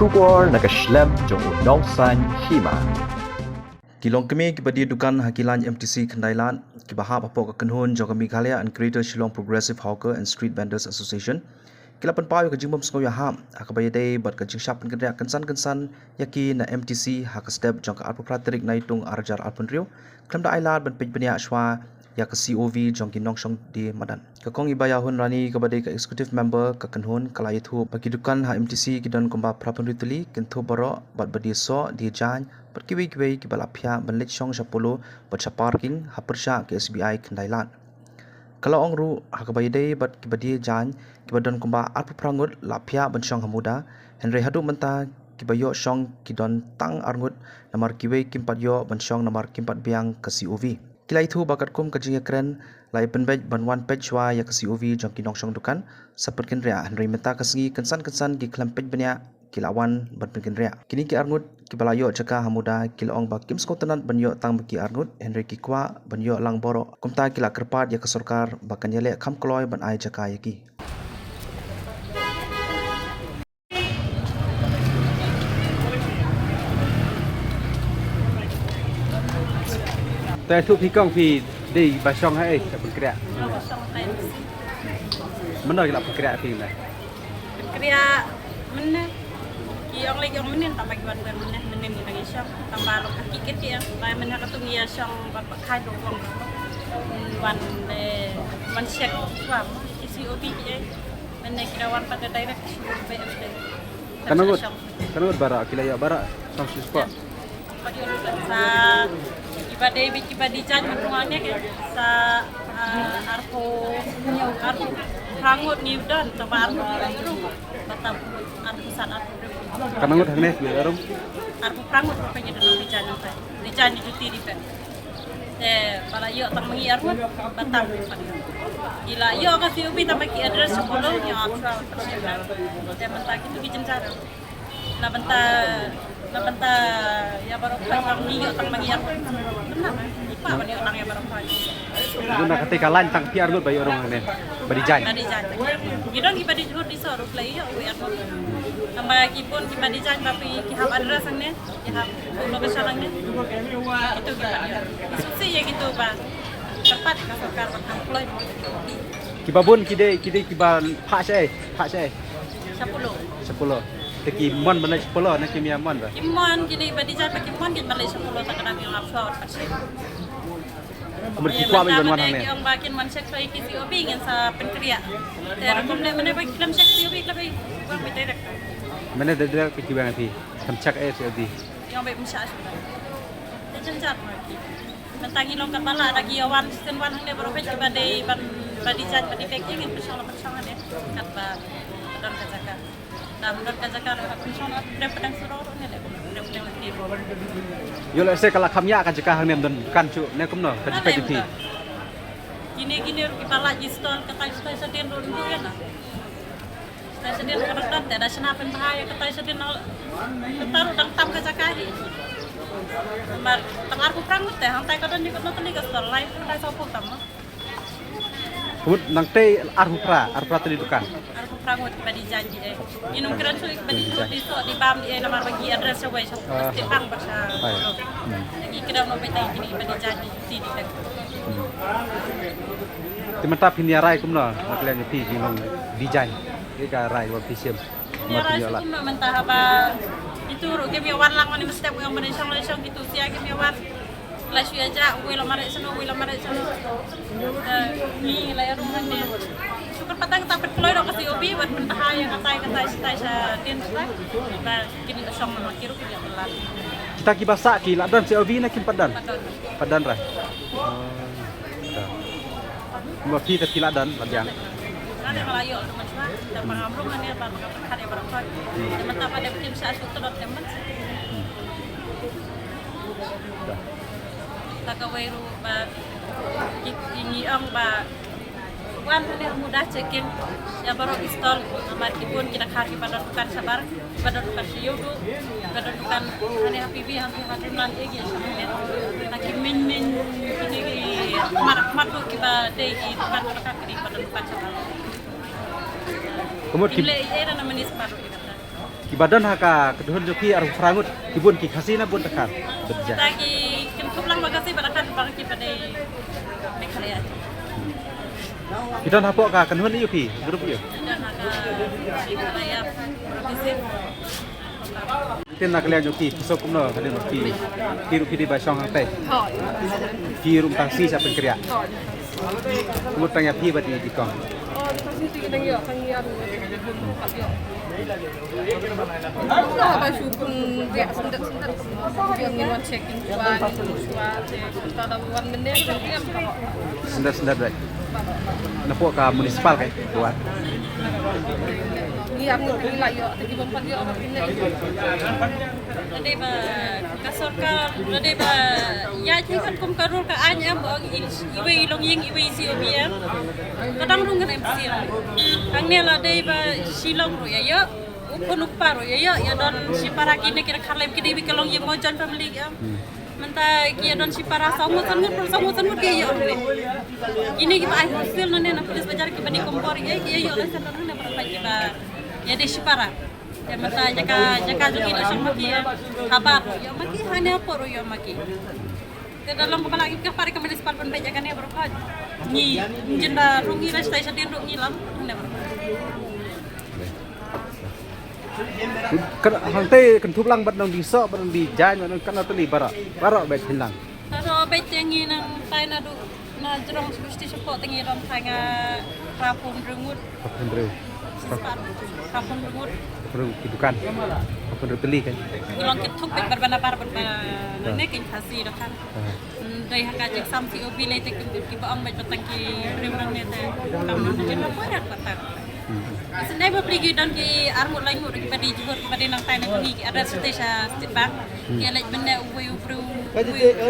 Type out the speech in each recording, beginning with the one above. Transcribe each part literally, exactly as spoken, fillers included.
Khubor na ka shlem jong u nongsan hima. Ki longkmie kiba die dukan ha ki lain M T C Khyndailad, kiba hap hapoh ka kynhun jong ka Meghalaya and Greater Shillong Progressive Hawker and Street Vendors Association, ki la pynpaw ïa ka jingbym sngewhap ha kaba ïadei bad ka jingshah pynkynriah kynsan kynsan ïa ki na M T C ha ka step jong ka arphew phra tarik Naitung arhajar arphew hynriew, khlem da ai lad ban peit bniah shuwa ïa ka C O V jong ki nongshong die madan. Ka Kong Ibaïahun Rani kaba dei ka executive member ka kynhun ka la ïathuh ba ki dukan ha M T C ki don kumba phra phew hynriew tylli, kynthup baroh bad ba die soh, die jaiñ bad kiwei kiwei kiba la phiah ban leit shong sha Polo bad sha parking ha pyrshah ka S B I Khyndailad. Ka la ong ruh ha kaba ïadei bad kiba die jaiñ, kiba don kumba arphew phra ngut la phiah ban shong ha MUDA, hynrei haduh mynta kiba ïoh shong ki don tang ar ngut, namar kiwei kim pat ïoh ban shong namar kim pat biang ka C O V. Ki la ïathuh ba katkum ka jingïakren la ïa pynbeit ban wan peit shuwa ïa ka C O V jong ki nongshong dukan, sa pynkynriah, hynrei mynta ka sngi kynsan kynsan ki khlem peit bniah ki la wan ban pynkynriah. Kine ki ar ngut kiba la ïoh jaka ha MUDA ki la ong ba kim sngewtynnad ban ïoh tang ba ki ar ngut, hynrei ki kwah ban ïoh lang baroh. Kumta ki la kyrpad ïa ka sorkar ba kan ïaleh kham kloi ban ai jaka ïa ki. Te tu phi kong phi dei ba shong ha ei, sa pynkriah. Shong ha ei. Mynno ki la pynkriah phi na? Pynkriah mynne. Ki ong lei ki ong mynne, tang ba ki wan mynne, mynne ngi nang ïa shong. Tang ba ruh ka ki kit ki ong ba mynne ka tu ngi ïa shong ba ka khai dong wang. Wan, eh, wan shek wa ki C O V ki ei. Mynne ki la wan pat da direct shu ba em te. Katno ngut, katno ngut baroh, ki la ïoh baroh shong shu spot? Pat ïoh sa kiba dei bad kiba die jaiñ mynta hangne ki sa, ah, arphew, arphew phra ngut ngi don, tang ba arphew phra ngut. Ba tam arphew san, arphew phra. Katno ngut hangne ki ïoh rung? Arphew phra ngut ruh pynïoh die jaiñ mynta. Die jaiñ, die juti, die bag. Te ba la ïoh tang ma ngi ar ngut, ba tam pat. Ki la ïoh ka C O V tang ba ki address sha Polo, ïa, arphew phra ngut. Te mynta kitu ki jynjar. Na bynta, na bynta ïa baroh phai ba ngi ïoh tang ma ngi ar ngut. Mynta ki pa ban ïoh tang ïa baroh phai. Bun na kata ka lain tang phi ar ngut ba ïoh rung hangne. Ba die jaiñ. Ba die jaiñ. Ngi don kiba die jhur die soh ruh phi la ïoh wei ar ngut. Tang ba ki bun kiba die jaiñ ba phi ki hap address hangne. Ki hap location hangne. Kitu kiba die. Ki suk si ïa kitu ba. Kyrpad ka sorkar ba kham kloi. Kiba bun ki dei, ki dei kiba phah shaei, phah shaei. Sha Polo. Sha Polo. Te ki mon ban leit sha Polo ne kim ïa mon ba? Ki mon, kine ba die jaiñ ba ki mon ki ban leit sha Polo, ta ka dang ïa lap shuwa pat shi. Kumne ki kwah ba wan hangne. Ki ong ba kin wan check shuwa ki C O V ngin sa pynkriah. Te rukom ne mynne ba ki khlem check C O V, khlem ba ki wan direct. Mynne direct ki wan phi. Khlem check ei C O V. Ki ong ba ym shah shuwa. Te jynjar ma ki. Mynta ngi long katba lah da ki ïa wan shisien wan hangne baroh bad kiba dei ban, ba die jaiñ ba die bag, ïa ngin pynshong la pynshong hangne katba don ka jaka. Da ym don ka jaka la pynshong la pynpdeng surok ruh ne, pynpdeng la ki. Ïoh lehse ka la kham ïa ka jaka hangne ym don dukan shuh ne kumno ka jaka juti. Kine kine ruh kiba la ki stall katai katai shadien ruh ym don ïa na. Katai shadien ka dang don te da shna pynbha ïa katai shadien. Kata ruh dang tam ka jaka hi. Namar tang arphew phra ngut te hangtai ka don ïa katno tylli ka stall, lai phew, lai sawphew tam ma. Ka mut nangtei arphew phra, arphew phra tylli dukan. Arphew phra ngut kiba die jaiñ die ei. Ngi nym kren shuh kiba die jaiñ, die soh die bam die ei namar ba ki address shawei sha step bang ba sha. Ngi kren noh ba tai kine kiba die jaiñ die juti die bag. Te mynta phin ïa rai kumno na ka liang phi ki nongdie jaiñ? Ïa ka rai ba phi shim. Ïa rai shu kumno mynta haba kitu ruh kim ïa wan lang, wan mynstep wan mynshong la shong kitu sia kim ïa wan. La shu ïa jah, uwei la mareh shano, uwei la mareh shano. Te ngi la ïa rung hangne. Shu kyrpad tang tang pynkloi noh ka C O V bad pynbha ïa katai katai shatai shadien shatai. Ba kin ïa shong noh ki ruh kin ïa pynlait. Kita kiba sah ki la don C O V ne kim pat don? Pat don. Pat don re. Kumba phi te phi la don, la biang. Nga ne ka la ïoh, te mynta, te ba ngam rung hangne, ba nga pyrkhat ïa baroh khoit. Te mynta ba dep kim shah shu tlot te mynta. Ta kawei ruh ba ki, ki ngi ong ba wan hangne ha MUDA check in ïa baroh ki stall, namar ki bun ki dkhar kiba don dukan shabar. Ba don dukan sha ïewduh, ba don dukan hangne ha P V, hangne ha Dreamland, ïa ki sha hangne. Na ki main main kine ki khmat khmat ruh kiba dei ki dukan ka dei ba don dukan sha. Ka mut ki leh ïa na minis pat ruh ïa kata. Kiba don ha ka kynhun jong phi arphew phra ngut, ki bun ki Khasi ne bun Dkhar? Bad ja. Ta ki kynthup lang ba Khasi bad Dkhar bang kiba dei Meghalaya. Ki don hapoh ka kynhun ïa phi, group ïa? Don ha ka Meghalaya Progressive. Te na ka liang jong ki, phi sngewthuh kumno, ka dei ki, ki ruh ki dei ba shong hangtai. Hooid. Ki ruh tang shi sha Pynkriah. Hooid. Mut tang ïa phi bad i, i kong. Oh, tang shi ki dang ïoh, tang ïa ruh. Ba shu pynbiang syndet syndet. Ïa ngin wan check in shuwa, ngin shuwa, te kumta da wan mynne, ngin ïam ka. Syndet syndet bad. Napoh ka municipal ka, Duar. Ngi ïam ngi la ïoh, te ki bym pat ïoh, ngin ïam. Lada ba ka sorkar, lada ba ïa ki katkum ka rule ka aiñ em, ba ong i, iwei i longïing, iwei i C O B em. Ka dang rung kan em sir. Hangne lada ba Shillong ruh ïa ïoh. U khun u kpa ruh ïa ïoh, ïa don shipara kine ki dkhar lem ki dei ba ki longïing mo joint family ki ïa. Hmm. Mynta ki ïa don shipara saw ngut san ngut, saw ngut san ngut ki ïa ïoh ruh. Kine kiba ai hostel nangne na Police Bazar kiba dei kombor ïa ki ïa ïoh lehse nangne na para kiba ïa dei shipara. Te mynta jaka, jaka jong ki la shong ma ki ïa habar ruh ïoh ma ki, hane hapoh ruh ïoh ma ki. Te da long kaba lah ki ka pare ka municipal pynbeit ïa kane baroh. Ngi jin da rung ngi la stai shadien ruh ngi lam hane baroh. Kan hangtei kynthup lang bad nongdie soh bad nongdie jaiñ bad nong kan teli baroh. Baroh beit phin lang. Baroh beit te ngi nang tai naduh na jrong sha station pok te ngi don tai nga phra phew hynriew ngut. Phra phew hynriew. Phra phew hynriew ngut. Phra phew hynriew ki dukan. Phra phew hynriew tylli kan. Ngi long kynthup beit bad bad na par bad bad na ne kin Khasi da kan. Dei ha ka jingsam C O B lei te ki, kiba ong bad ba tang ki briew nangne te kam noh na jin ba poi rat ba tang. Isynei ba pli ki don ki ar ngut lai ngut kiba dei jhur kiba dei nang tai na jong ngi ki arrest te sha State Bank. Ki leit mynne uwei u briew uwei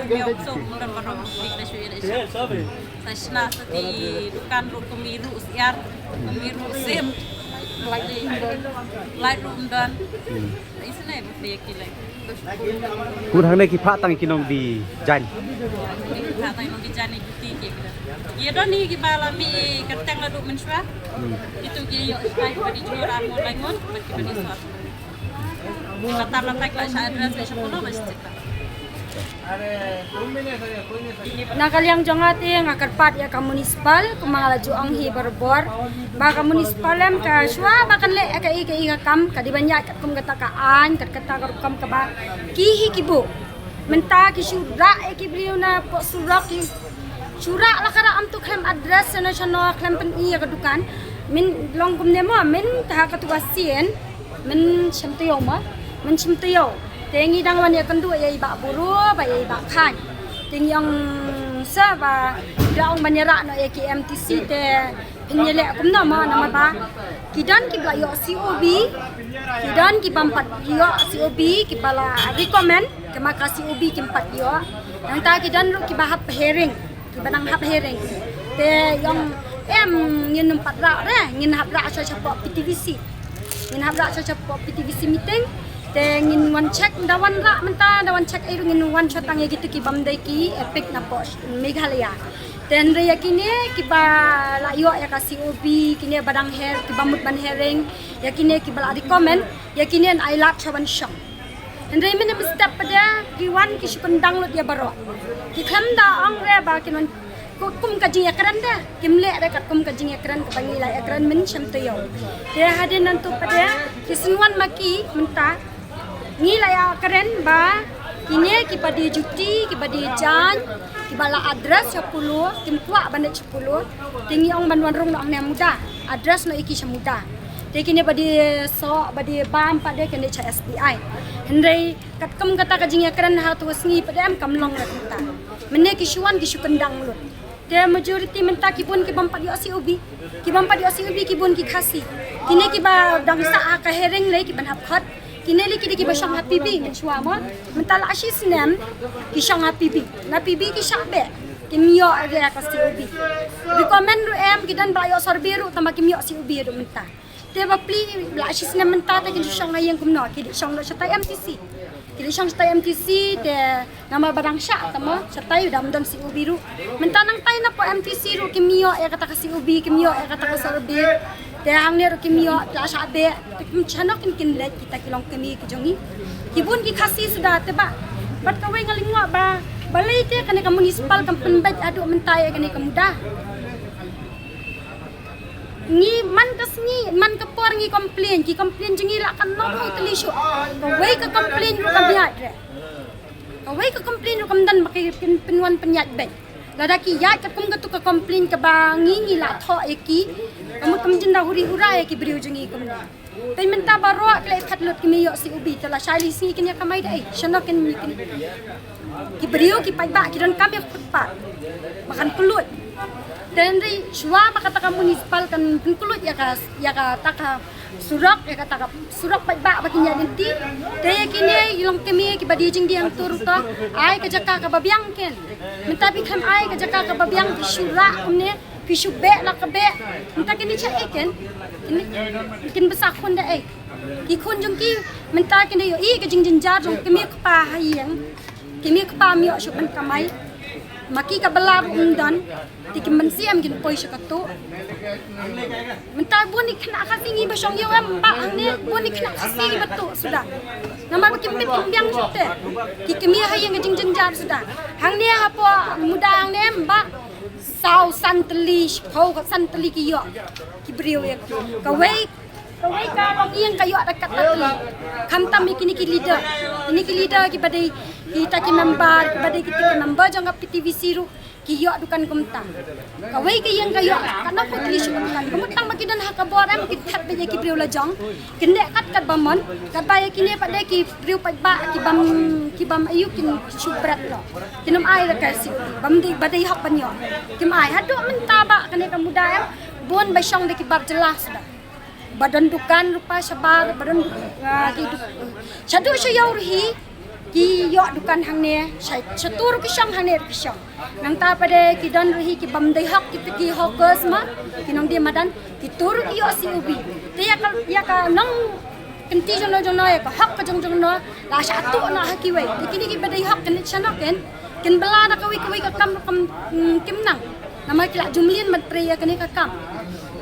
u briew ïa u kso u don baroh pli ka shu ïa leit sha. Sa shna sa ki dukan ruh kumi ruh syiar kumi ruh sim. Light ruh ym don. Light ruh ym don. Isynei ba pli ki lei. Kumta hangne ki phah tang ki nongdie jaiñ. Ki phah tang ki nongdie jaiñ ne juti ki. Ïa don hi kiba la mih kyrteng naduh mynshuwa. Hmm. Itu ki ïoh shna kiba dei jhur ar ngut lai ngut bad kiba dei soh. Lata lata ki la shah address bad sha pula bad sha tita. Na ka liang jong nga te nga kyrpad ïa ka municipal kumba nga la ju ong hi barabor ba ka municipal em ka shuwa ba kan leh ïa kaei kaei ka kam ka dei ban ïaid katkum kata ka aiñ kat kata ka rukom kaba ki hi ki buh. Mynta ki shu rah ïa ki briew na poh surok ki shu rah la ka rah am tu khlem address shano shano khlem pyni ïa ka dukan. Min long kumne mo mynta ha katu ka sien Mynshem taïew ma, mynshem taïew. Te ngi dang wan ïakynduh ïa i Bah Buro bad ïa i Bah Khain. Te ngi ong sa ba da ong ban ïarah noh ïa ki M T C te phin ïaleh kumno ma namar ba ki don kiba la ïoh C O B, ki don kiba ym pat ïoh C O B, kiba la recommend, ki ma ka C O B kim pat ïoh. Nangta ki don ruh kiba hap hearing. Kiba dang hap hearing. Te ïong em ngin ym pat rah re, ngin hap rah sha shapoh P T V C. Ngin hap rah sha shapoh P T V C meeting. Te ngin wan check da wan rah mynta, da wan check ei ruh ngin wan sha tang ïa kitu ki bym dei ki EPIC na poh Meghalaya. Te hynrei ïa kine kiba la ïoh ïa ka C O B, kine ba dang her, kiba mut ban hearing, ïa kine kiba la recommend, ïa kine yn ai lad sha ban shong. Hynrei mynne mynstep pat de ki wan ki shu kyndang lut ïa baroh. Ki khlem da ong re ba kin wan kum ka jingïakren de. Kim leh re katkum ka jingïakren kaba ngi la ïakren mynshem taïew. Te hadien nangtu pat de ki shu wan ma ki mynta. Ngi la ïakren ba kine kiba die juti, kiba die jaiñ, kiba la address sha polo, kim kwah ban leit sha polo. Te ngi ong ban wan rung noh hangne ha Muda. Address noh ïa ki sha Muda. Te kine ba die soh, ba die bam pat de kine sha S B I. Hynrei katkum kata ka jingïakren ha tu ka sngi pat de em kam long re kumta. Mynne ki shu wan ki shu kyndang lut. Te majority mynta ki bun ki bym pat ïoh C O B. Ki bym pat ïoh C O B ki bun ki Khasi. Kine kiba dang sah ha ka hearing lei ki ban hap khot. Kine lei ki dei kiba shong ha P B mynshuwa mo. Mynta la shi snem ki shong ha P B. Na P B ki shah beh. Kim ïoh re ka C O B. Recommend ruh em ki don ba ïoh survey ruh tangba kim ïoh C O B ruh mynta. Te ba pli la shi snem mynta te kin shong ha ïing kumno ki dei shong shatai M T C. Ki dei shong shatai M T C te namar ba dang shah tangba shatai u dam don C O B ruh. Mynta nangtai na poh M T C ruh kim ïoh ïa kata ka C O B kim ïoh ïa kata ka survey. Te hangne ruh kim ïoh, te la shah beh, te kim shano kin kin leit kita ki longkmie ki jong ngi. Ki bun ki Khasi suda te ba. Bad kawei nga lyngngoh ba balei te kane ka municipal kam pynbeit haduh mynta ïa kane ka muda. Ngi man ka sngi, man ka por ngi complain, ki complain jong ngi la katno phew tylli shuh. Kawei ka complain ruh kam ïaid re. Kawei ka complain ruh kam don ba ki pyn, pynwan pynïaid beit. Lada ki ïaid katkum katu ka complain kaba ngi ngi la thoh ïa ki. Ka mut kam jin da huri hura ïa ki briew jong ngi kumne. Te mynta baroh ki la phet lut ki mih ïoh C O B, te la shai li sngi kin ïa kamai da ei. Shano kin kin. Ki briew ki paidbah ki donkam ïa ka footpath ba kan kylluid. Te hynrei shuwa ba kata ka municipal kan pynkylluid ïa ka, ïa kata ka surok, ïa kata ka surok paidbah ba kin ïaid lynti. Te ïa kine i longkmie kiba die jingdie hangto ruh to ai ka jaka kaba biang ken. Mynta phi khlem ai ka jaka kaba biang, phi shu rah kumne, phi shu beh la ka beh. Mynta kine cha ei ken. Kine kin ba sa khun da ei. Ki khun jong ki mynta kine ïohi ka jingjynjar jong ki kmie kpa ha ïing. Ki kmie kpa ym ïoh shuh ban kamai. Ma ki ka bylla ruh ym don. Te ki mynsiem kin poi sha katu. Mynta bun ki khynnah Khasi ngi ba shong ïew em ba hangne, bun ki khynnah Khasi ba tuh suda. Namar ba kim pynbiang shuh te. Ki kmie ha ïing ka jingjynjar suda. Hangne hapoh muda hangne em ba saw san tylli, shiphew ka san tylli ki ïoh. Ki briew ïa kawei, kawei ka longïing ka ïoh da kat kat tylli. Khamtam ïa kine ki leader. Kine ki leader kiba dei kita ki member, kiba dei kita ki member jong ka P T V C ruh ki ïoh dukan kumta. Kawei ka ïing ka ïoh katno phew tylli shuh dukan. Ka mut tang ba ki don ha ka bor em, ki thep beit ïa ki briew la jong. Kin leh kat kat ba mon, katba ïa kine pat de ki briew paidbah ki bym, ki bym aïu kin shu bret noh. Kin ym ai la ka C O B, bym dei, ba dei hok ban ïoh. Kim ai haduh mynta ba kane ka muda em, bun ba shong da ki bar jylla suda. Ba don dukan ruh pa shabar, ba don, ah, ki du-, shaduh sha ïew ruh hi, ki ïoh dukan hangne, sha, shatu ruh ki shong, hangne ruh ki shong. Nangta pat de ki don ruh hi ki bym dei hok, kita ki hawkers ma, ki nongdie madan, kitu ruh ki ïoh C O B. Te ïa ka, ïa ka nongkynti jongno jongno, ïa ka hok ka jong jongno, la shah tuh noh ha kiwei. Te kine kiba dei hok kin leit shano ken, kin bylla na kawei kawei ka kam ruh kam, mm, kim nang. Namar ki la ju mlien ban trei ïa kane ka kam.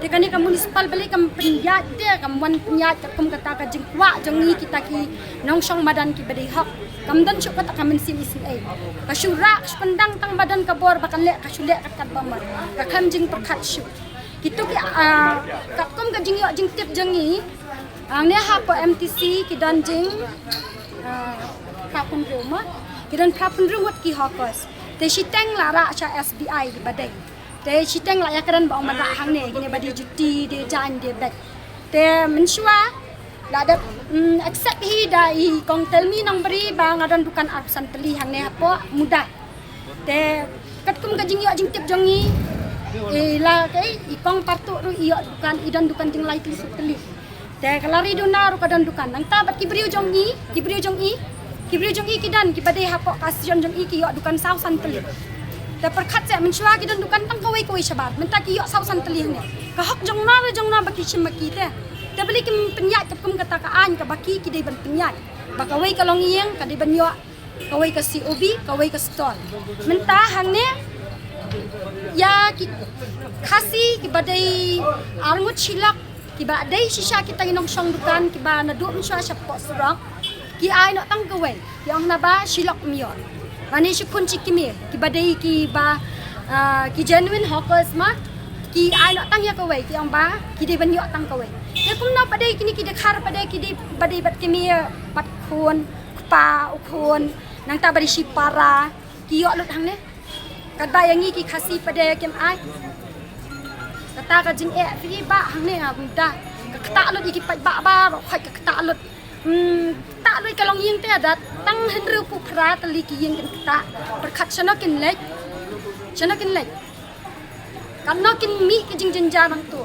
Te kane ka municipal balei kam pynïaid te, kam wan pynïaid katkum kata ka jingkwah jong ngi kita ki nongshong madan kiba dei hok. Kam don shuh kata ka mynsiem isynei. Ka shu rah, ka shu pyndang tang ba don ka bor ba kan leh, ka shu leh kat kat ba mar. Ka khlem jingpyrkhat shuh. Kitu ki, ah, katkum ka jingïoh jingtip jong ngi. Hangne hapoh M T C ki don jing, ah, phra phew hynriew ma. Ki don phra phew hynriew ngut ki hawkers. Te shiteng la rah sha S B I kiba dei. Te shiteng la ïakren ba ong ban rah hangne, kine ba die juti, die jaiñ, die beit. Te mynshuwa la dep, mm, accept hi da i Kong Telmi Nongbri ba nga don dukan arphew san tylli hangne hapoh muda. Te katkum ka jingïoh jingtip jong ngi, i la ka i Kong Partuh ruh i ïoh dukan, i don dukan jinglai tylli san tylli. Te ka la ri duna ruh ka don dukan. Nangta bad ki briew jong i, ki briew jong i, ki briew jong i ki don, kiba dei hapoh ka association jong i ki ïoh dukan saw san tylli. Te pyrkhat seh mynshuwa ki don dukan tang kawei kawei shabar. Mynta ki ïoh saw san tylli hangne. Ka hok jongno re jongno ba ki shim ma ki te. Te balei kim pynïaid katkum kata ka aiñ kaba ki, ki dei ban pynïaid. Ba kawei ka longïing ka dei ban ïoh kawei ka C O B, kawei ka stall. Mynta hangne ïa ki Khasi kiba dei arngut shilak, kiba dei shisha kita ki nongshong dukan, kiba naduh mynshuwa shapoh surok, ki ai noh tang kawei, ki ong naba shilak ym ïoh. Lane shi khun shi kmie, kiba dei kiba, ah, ki genuine hawkers ma, ki ai noh tang ïa kawei, ki ong ba ki dei ban ïoh tang kawei. Te kumno pat de kine ki dkhar pat de ki dei, ba dei bad kmie bad khun, kpa u khun, nangta ba dei shipara, ki ïoh lut hangne. Katba ïa ngi ki Khasi pat de kim ai. Kata ka jingeh phi ba hangne nga bynta. Ka ktah lut ïa ki paidbah baroh khoit ka ktah lut. Hmm, ktah lut ka longïing te da tang hynriew phew phra tylli ki ïing kin ktah. Pyrkhat shano kin leit. Shano kin leit. Katno kin mih ki jingjynjar nangto.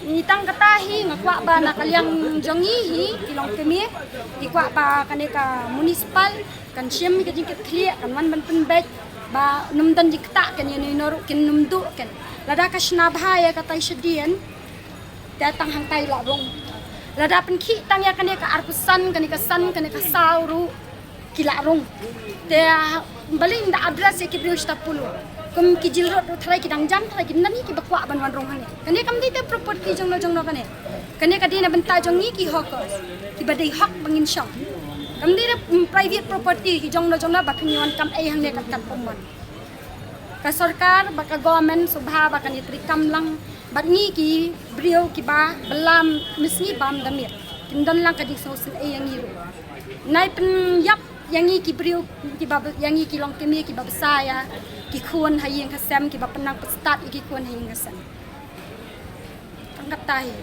Ngi tang kata hi nga kwah ba na ka liang jong ngi hi ki longkmie, ngi kwah ba kane ka municipal kan shim ka jingkitkhlieh, kan wan ban pynbeit ba nym don jingktah ken, ïa ngi ruh kin nym duh ken. Lada ka shna bha ïa katai shadien te tang hangtai la rung. Lada pynkhih tang ïa kane ka arphew san, kane ka san, kane ka saw ruh ki la rung. Te balei ynda address ïa ki briew shata pulu. Kum ki jilrut ruh tharai ki dang jam, tharai ki nani kiba kwah ban wan rung hangne. Kane kam dei te property jongno jongno kane. Kane ka dei na bynta jong ngi ki hawkers, kiba dei hok ba ngin shong. Kam dei na, mm, private property ki jongno jongno ba phin wan kam ei hangne kat kat pom wan. Ka sorkar bad ka government sngewbha ba kan ïatreikam lang bad ngi ki briew kiba bylla misngi bam da miet. Kin don lang ka jingsngewsih ei ïa ngi ruh. Nai pynïap ïa ngi ki briew kiba, ïa ngi ki longkmie kiba bsa ïa ki khun ha ïing ha sem, kiba pynang pynstad ïa ki khun ha ïing ha sem. Tang kata hi.